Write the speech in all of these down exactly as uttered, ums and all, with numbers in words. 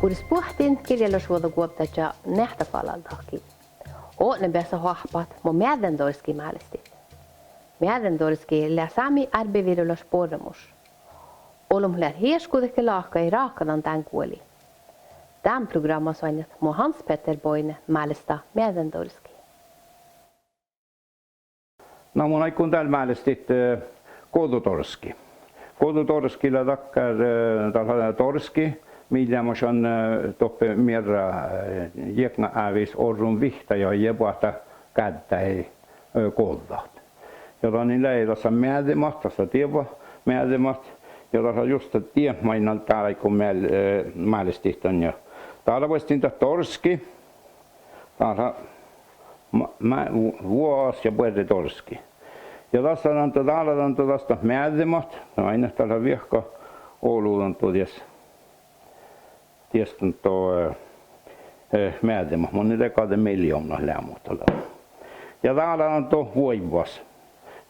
Bures buohtin girjjelašvuođaguovddáža Neahttafalaldahkii. Odne beassat oahppat mo meaddendorskki málestit. Meaddendorskki lea sámi árbevirolaš borramuš. Olbmot leat iešguđetge láhkai ráhkadan dán guoli. Dán prográmma soainnat mo Hans Petter Boine málestá meaddendorskki. Na mun áiggun dál málestit, eh, gođđodorskki. Gođđodorskki lea dakkár, eh, dat lea dorskki, mii leamašan, eh, doppe mearra, eh, jiekŋaávis orrun vihtta ja ii boahtá gáddái, eh, gođđat. Ja danin lei dasa meađemat, dasa dievva meađemat, ja dasa just diet maid nal dál áiggun meal-, eh, málestit dan ja. Dál lea vuosttaš dat dorskki, dál lea ma-, ma-, vu-, vuos ja buorre dorskki. Ja dasa dan, dál lea dan, das dat meađemat, na, ainnas dál lea viehka olu dan dies, dies dan, eh, eh, meađemat, manne dego de miljovnna leamu dal. Ja dál lea dan vuoivvas.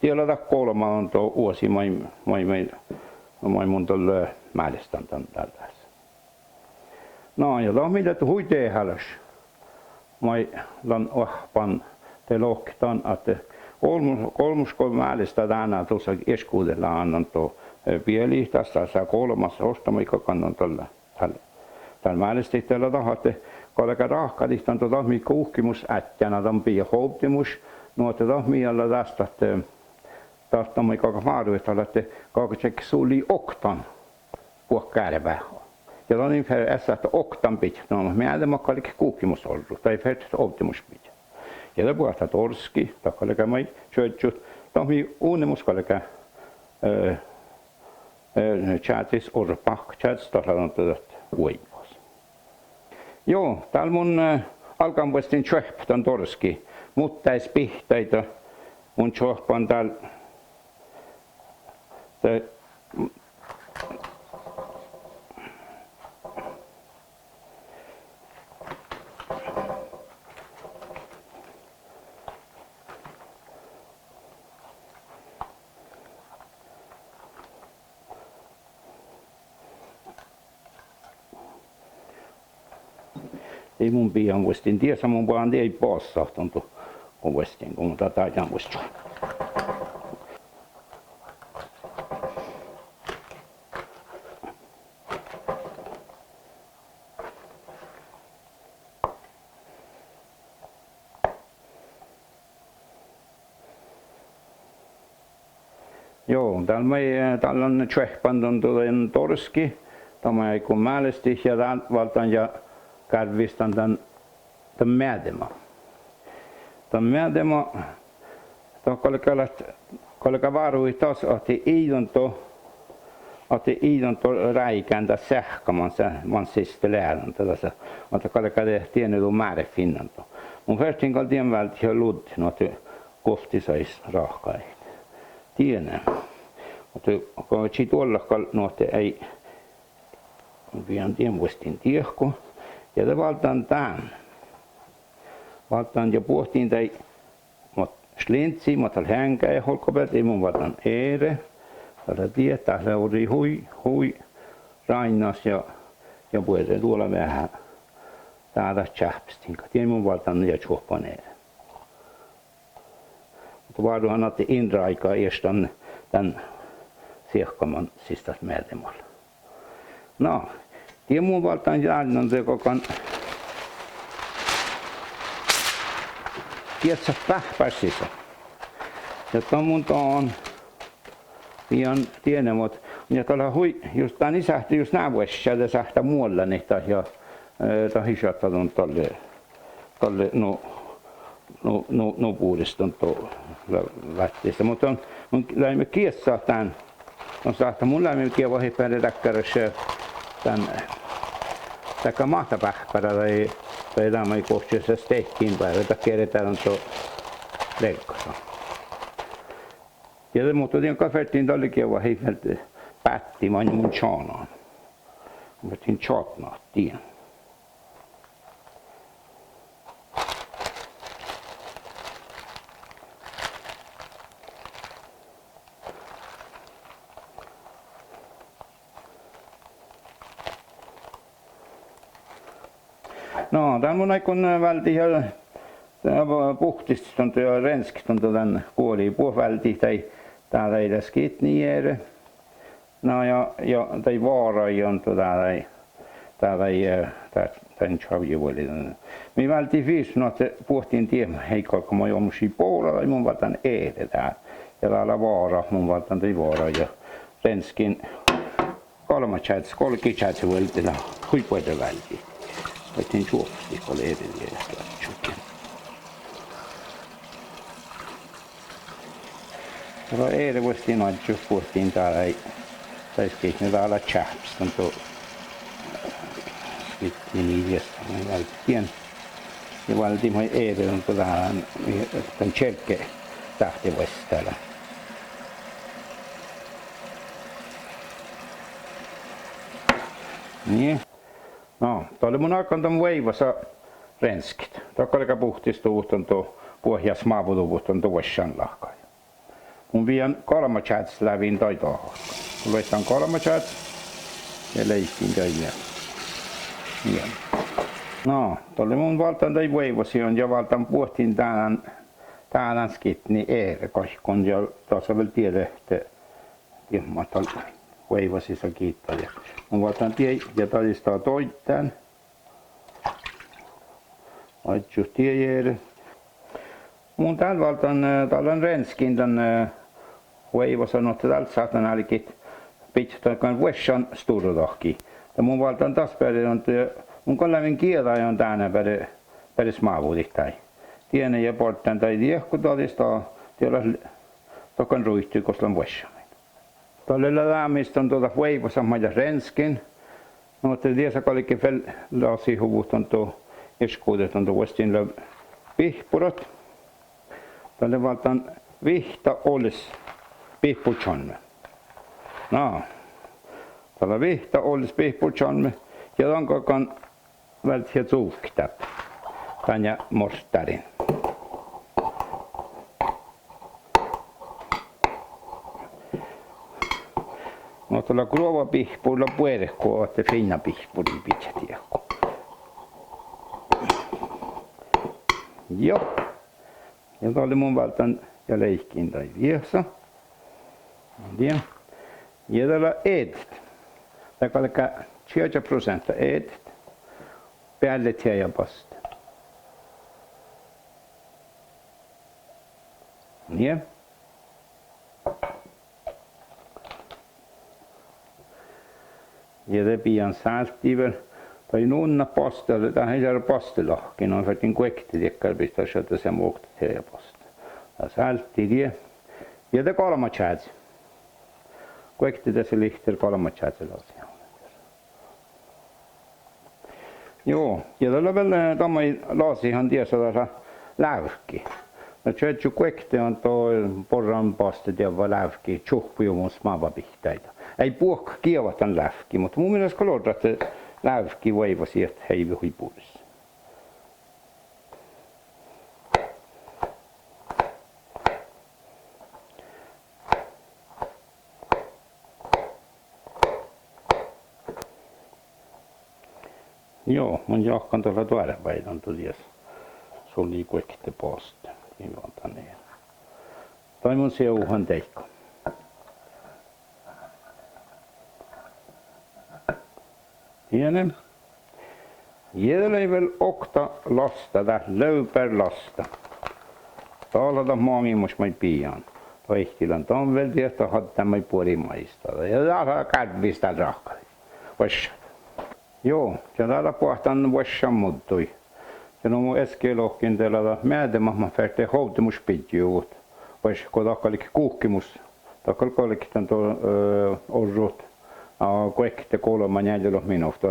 Die lea dat golbma dan oasi maid, maid, maid, maid mun dal, eh, málestán dan dál das. Na ja dat mii lea hui dehálaš maid dan oahppan de lohket dan ahte olmmoš, olmmoš go málestá dán dusa iešguđet leanan dan, eh, bieliid das, das lea golbmas ošta maid galggan dan dal, dal, dal málestit, dat lea dat ahte galgá ráhkadit dan dat mii guhkemus ádjánii dan bijat ovddimuš, nu ahte dat mii lea das ahte dat dan maid galggat váruhit dal ahte galggat čeahkit sulii oktan buot gárvá. Ja danin ferte eanet ahte oktan bidjat, na, meađemat galget guhkemus orrut, daid fertet ovddimuš bidjat. Ja de buot dat dorskki, dat galgá maid čuožžut, dat mii unemus galgá, eh, eh, čádzis orrut, báhkka čádzis, dat lea dan dat vuoivvas. Juo, dál mun, eh, álgán vuosttaš čuohppat dan dorskki, muhto dás bihtáide mun čuohpan dál, de Dii mun bijan vuosttaš diesa, mun bijan dii bassat dan, go vuosttaš, go mun dat dáidán vuosttaš. Juo, dál maid, eh, dál lean čuohpan dan, dan dorskki, dat maid áiggun málestit ja dál válddán ja gárvvisttán dan, dan meađema. Dan meađema, dat galgá leat, galgá váruhit das ahte ii dan do, ahte ii dan do ráigán dat seahka man, man siste lea dan, dat, dat, ahte galgá de diene du márfin dan do. Mun ferten gal dien váldit ja luddit, nu ahte guovtti sajis ráhkadit. Diene. Muhto go čii doallat gal, nu ahte eai, mun bijan dien vuosttaš diehko. Ja de válddán dán. Válddán ja buohtin daid mat šlinci, mat leat heaŋgái olggobealde, mun válddán eret. Dat lea diet, dat lea orui hui, hui ráinnas ja, ja buorre duola veahá. Dá dat čáhpestin. Dien mun válddán ja čuohpan eret. Muhto váruhan ahte in ráiga ieš dan, dan seahka man siste dat meađema lea. Na, dien mun válddán dál dan de galggan geasset báhppáriid sisa. Ja dan mun dan bijan diene, muhto, ja dat lea hui, jus dan ii sáhte, jus ná vuošša, de sáhttá muollanit dat ja, eh, dat ii šatta dan dalle, dalle, nu, nu, nu, nu bures dan do váttis. Muhto mun, mun lean geasset dán, mun sáhtán, mun lean geavahit beare dakkáraš dan, dakká máhttebáhppára dahje, dahje dan maid gohčodit stehkin beare, dat geardá dan do leaggat. Ja de, muhto dien gal ferten dalle geavahit vel bátti maid mun čanan. Mun ferten čadnat dien. Na, dál mun áiggun váldit ja, eh, buhtistit don ja renskit don dan guoli. Buot váldit daid, daid, daid skidni eret. Na ja, ja daid váraid don, daid, daid, eh, dan, dan čavjevuoli. Mii váldit fis nu ahte buohtin diet mat ii galgga maid olmmoš bođii, mun válddán eret dál. Ja dál lea várat, mun válddán daid váraid ja rensken golbma čázi, golggi čázi vuolde lea hui buorre váldit. Oaččun čuovvut go lea eret dieđe oaččut. Dá lea eret vuosttaš oaččut buohtin daid, daid skidni, dá lea čáhpes don, don skidni, mii dies, mii váldit dien. Ja váldit maid eret don, don dan, dan čelggesáhti vuosttaš. Nii. Na, dalle mun álggán dan vuoivasa rensket. Dat galgá buhtistuvvot don, don buot ja smávvuduvvot don, don vuoššan láhkai. Mun bijan golbma čázes lávejin daid dohko. Luoittán golbma čázes ja leiggen daid. Ja, na, dalle mun válddán daid vuoivasiid ja válddán buohtin dán, dán skidni eret goit go ja dasa vel dieđe ahte diet mat dal vuoivasisa gitta. Ja mun válddán dien ja dađistaga doaivven. Oaččut dien eret. Mun dál válddán, eh, dál lean rensken dan, eh, vuoivasa, nu ahte dál sáhtán álgit bidjat dan vuoššan stuorra dohkki. Ja mun válddán das beare don, eh, mun gal lávejin gieđain dan beare, beare smávvudit daid. Diene ja bortán daid diehko dađistaga, die leat dohko ruitui gos lean vuoššamin. Dalle lea dámis don, don dat vuoivasa maid leat rensken. Nu ahte diesa galget vel lasihuvvot don, don iešguđet don, don vuostin lea bihppurat. Dalle válddán vihtta olles bihpporčalmmi. Na, dá lea vihtta olles bihpporčalmmi ja dan galggan váldit ja cuvket dáppe dan ja morttáriin. Nu ahte lea gruova bihppur lea buorre go ahte fiinna bihppurii bidjat diehko. Juo. Ja dalle mun válddán ja leiggen daid viehsa. Die. Ja dat lea eadet. Dat galgá čieža proseantta eadet beallet teaja baste. Nie. Ja de bijan sálttii vel. Daid nunnat baste, dat ii leat baste lahkii, nu ferten guokte diekkár bivtta šadde seamma okta teaja baste. Dat sálttii die. Ja de golbma čázi. Guokte deselihttera golbma čázi lasihan. Juo, ja dat lea vel, eh, dan maid lasihan diesa dat lea lávki. Na čieža guokte don, don borran baste dievva lávki čuhppojuomus smávva bihtáide. Eai buohkat geavahit dan lávki, muhto mu mielas gal orru ahte lávki vuoivasiid heivii hui bures. Juo, mun jáhkán dat lea doarvái don, don dies sulii guokte baste. Dii dan, eh. Daid mun seavuhan deike. Diene. Ja dat lei vel okta lasta, dat lövber lasta. Dat lea dat maŋimuš maid bijan. Doiti lean dan vel diehtit, addán maid buori maistá. Ja dat lea gárvvis dál ráhkadit vuoššan. Juo, ja dat lea boahtán vuoššan muddui. Ja nu mun easka lohken, de lea dat meademat mat ferte ovddimuš biddjojuvvot. Vuoššan go dat galget guhkimus. Dat gal galget dan, don, eh, orrut, eh, guokte, golbma, njealljelogi minuhta.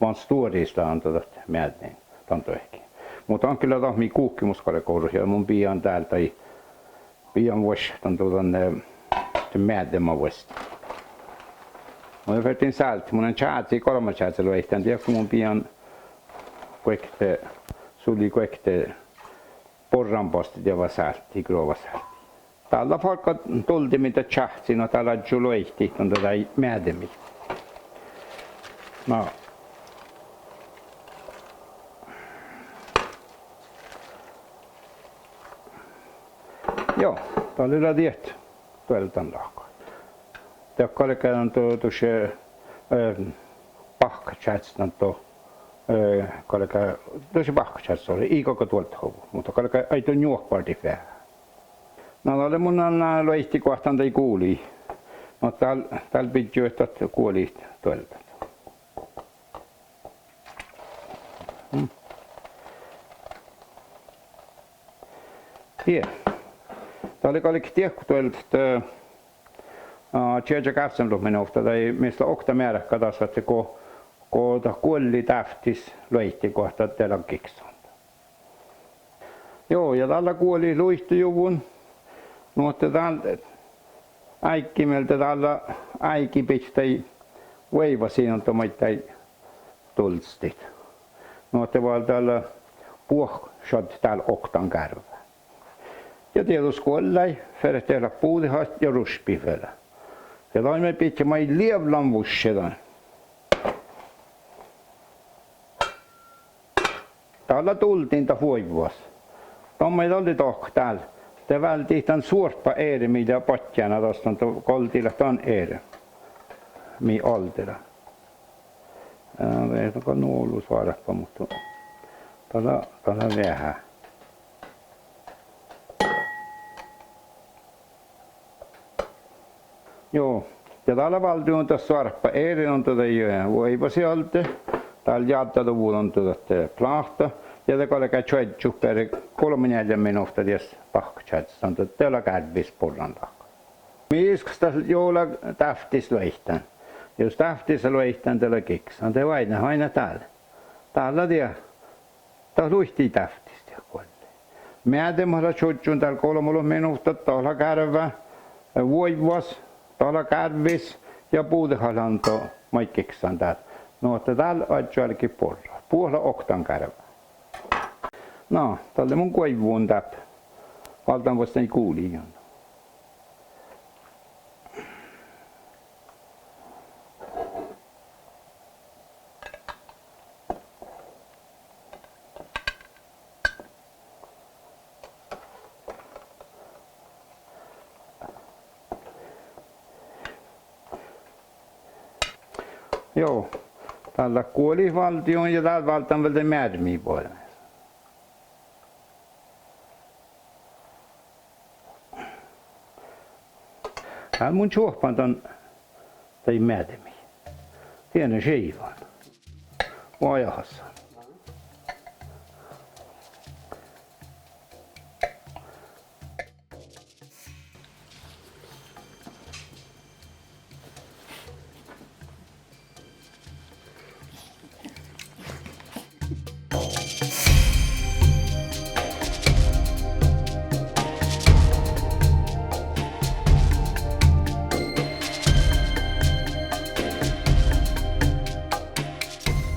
Van stuoris lean dan dat meadnin dan dohko. Muhto aŋkke lea dat mii guhkimus galgá orrut ja mun bijan dál daid, bijan vuoššan dan, don, eh, dan meadema vuosttaš. Mun ferten sáltit, mun lean čázi, golbma čázi luoittán, diehko mun bijan guokte, sulii guokte borran baste dievva sálttii, gruova sálttii. Dál lea fargga duldemin dat čáhci, nu dál lea ádjo luoitit don daid meademiid. Na. Juo, dalle lea diet duoldanláhkai. Dat galgá dan du-, dušše, eh, bahkačázzit dan du-, eh, galgá dušše bahkačázzit, ii galgga duolddahuvvot, muhto galgá aiddo njuohpardit veahá. Na dalle mun dan luoittigoahtán daid gulii. Na dál, dál bidjat dat guolit duoldat. Mm. Die. Dalle galget diehko duoldat, eh, čieža gávssame minuvtta, daid mis lea okta mearka das ahte go, go dat guolli dávttis luoittigoahtán, de lea giksan. Juo, ja dál lea guolit luittojuvvon. Nu ahte dál áiggi mielde dál lea áigi bidjat daid vuoivvasiid dan du maiddái duldostit. Nu ahte vel dál lea buohkašaddet dál oktan gárvvá. Ja dieđus guollái fertet leat buđet ja rušpit vel. Ja dan maid bidjat maid lievlan vušše dan. Dál lea duldin dat vuoivvas. Dan maid dalle dohko dál, de váldit dan suorppa eret mii lea badjána das dan, goldi leat dan eret mii alde lea. Eh, dat gal nu olu suorppa, muhto dat lea, dat lea veahá. Juo, ja dál lea váldit dan dat suorppa eret dan du daid vuoivvasiid alde. Dál jáddáduvvo dan du dat, eh, pláhta. Ja de galgá čuožžut beare golbma-njeallje minuvtta dies bahkačázzit dan du, de lea gárvvis borranláhkai. Mii iskkosat dat juo lea dávttis luoittán. Jus dávttis lea luoittán, de lea giksan, de oainnát, oainnát dál. Dál lea die, dat luittii dávttis diet guolli. Meademat lea čužžon dál golbmalogi minuvtta, dat lea gárvvá, eh, vuoivvas, dat lea gárvvis ja buđehat leat dan maid giksan dál. Nu ahte dál oažžu álgit borrat. Buot lea oktan gárvvá. Na, dalle mun guoivvun dáppe. Válddán vuos daid guliid. Juo, dál leat guolit váldit ja dál válddán vel daid mearrimiid buorre. Dál mun čuohpan dan daid meaddemiid. Dieinna šivan. Oažahas.